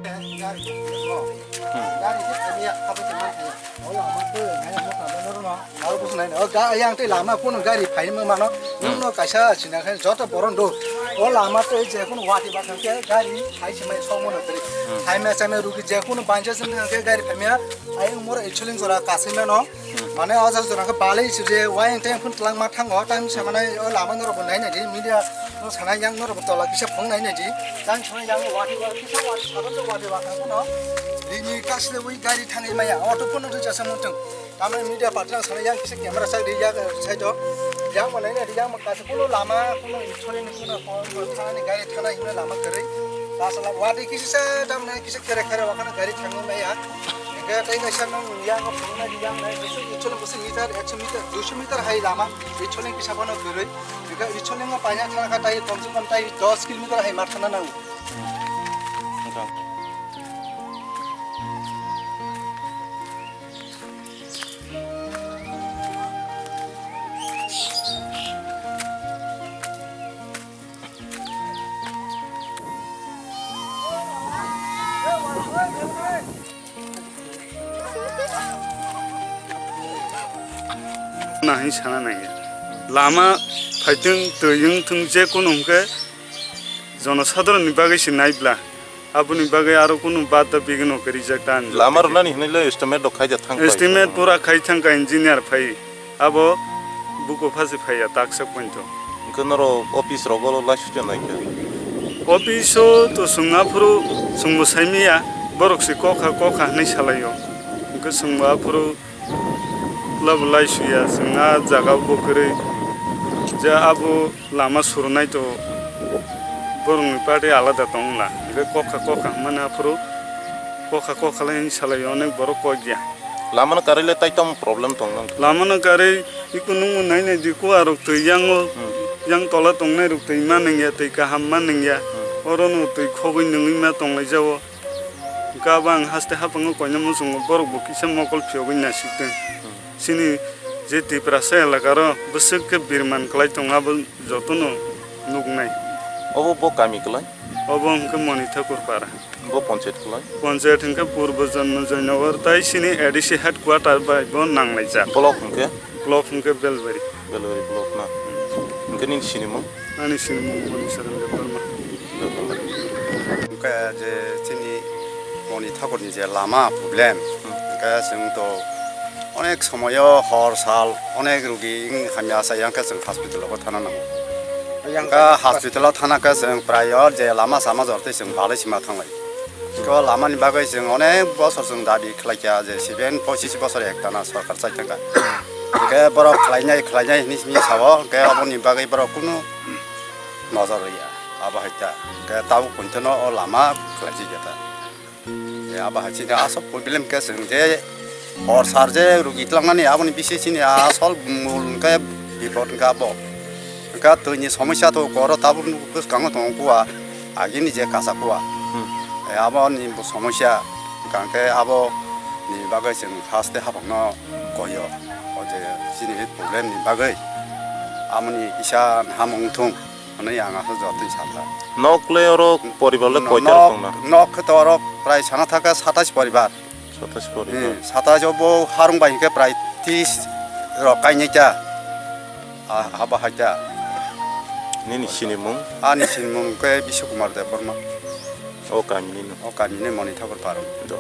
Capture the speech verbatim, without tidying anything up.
Gari, gari khe thangya, abo se man thangya. O lama khe nai mo kha bo no. Aro bo se nai. O ga yang tei lama kuno gari phai ma mano. Nwng no kaisa sina khe joto boron do. O lama tei je kuno wati ba thang khe gari phai se mai song mo na tei. Phai ma chai ma rugi je kuno banja se nang khe gari phai ma. Ayang mor echoling jora kasai ma no. Mane o jaga jora khe balai se je wayang tei phun tlang ma thango. Tang se mane o lama no rok bo nai nai di media no sanai yang no rok bo tola kisa phung nai nai di. Tang se yang wati wati kisa wati sabon wati wati kuno. Bini kasle wi gari thangwi maya, auto phone rwjak se muchung. Tamni media party rok sana yang kisa camera side ri yak side o. Yang bo nai nai ri yang bo kaisa kuno lama kuno ichole ni kuno ko thani gari thana himna lama kwrwi. Kasala wadi kisa sa tamni kisa kere kere wakana gari thangwi maya. Hingke tei kaisa nang yang bo phungnai ri yang nai ichole kusi meter ekso meter duiso meter hai lama ichole kisa bono kwrwi. Hingke ichole ngo paina thana kha tai komse kom tai dos kilometer hai ma thana nango. Nahing sana nangya. Lama phaitwng, twi wngthwng, je kunu hwnkhe jonosadharonni bagwi se naibla. Aboni bagwi aro kunu bada bigino khe rijak ta ang. Lama rwnani hwnwi le estimate rok khaijak thang pai. Estimate pura khai thang kha engineer phai. Abo buko phasi phaiya taksa pointo. Hwnkhe norok office rogo laisukya naikha? Office o to chwng aphuru chwngbo saimaya, borok se kokha kokha hwnwi salaio. Hwnkhe chwngbo aphuru labo laisuya, chwng a jaga bo kwrwi je abo lama surunai to borokni party alada tongla. Hwnkhe kokha kokha hwnmani aphuru kokha kokha lai hwnwi salaio onek borok kokya. Lamano karwi le tai tamo problem tong nang? Lamano karwi iko nungbo nai nai di kuwa rok twi yango, yang tola tongnai rok twi ma nangya, twi kaham ma nangya. Orono twi khogwi nungwi ma tonglaijao. Hwnkhe abo ang haste haphango koina muchungo borok bo kisa mokol phiyogwi naisik tong. Chini je Tiprasa elakaro bwswk khe birman kwlai tongo abo jotono nuknai. Obo bo kami kwlai? Obo hwnkhe Moni Thakur para. Bo ponchayat kwlai? Ponchayat hwnkhe Purbo Janma Joynagar tai chini A D C headquarter bai bo nanglaijak. Block hwnkhe? Block hwnkhe Belbari. Belbari block na. Hwnkhe nini sinimung? Ani sinimung Moni Saran Debbarma. Hwnkhe je chini Moni Thakurni je lama problem, hwnkhe chwng to onek somoyo hor sal onek rugi wng hamya sa yang khe chwng hospital o thana nango. Hwnkhe hospital o thana khe chwng prayo je lama sama jor tei chwng balai sima thanglai. Hwnkhe o lamani bagwi chwng onek bosor chwng dabi khlaikha je seven pochis bosor ektana sorkar chai thangkha. Hwnkhe borok khlainai khlainai hinwi simi sao, hwnkhe oboni bagwi borok kunu nojor rwya. Abo hai ta. Hwnkhe tabuk ponthono o lama khlaijak ya ta. Je abo hai chini asok problem khe chwng je hor sar je rugi tlangnani aboni bisi chini asol mul hwnkhe bipod hwnkhe abo. Hwnkhe twini somosya to koro tabuk bwskango tongo kuwa, agini je kasa kuwa. Hmm. E, aboni bo somosya hwnkhe aboni bagwi chwng haste haphangno koyo. O je chini problem ni bagwi amoni kisa hamung thung. Hwnwi ang aswk jotoi sakha. Nok le oro poribar le koita rok tongna? Nok khe to oro prai sana thaka satais poribar. Satais poribar. Hmm, satais o bo harung bai hwnkhe prai tris rok kainai ta. Ah, haba hai ta. Nini sinimung? Ani sinimung khe Biswa Kumar Debbarma. O kami ni no? O kami ni Moni Thakur Parung. Do.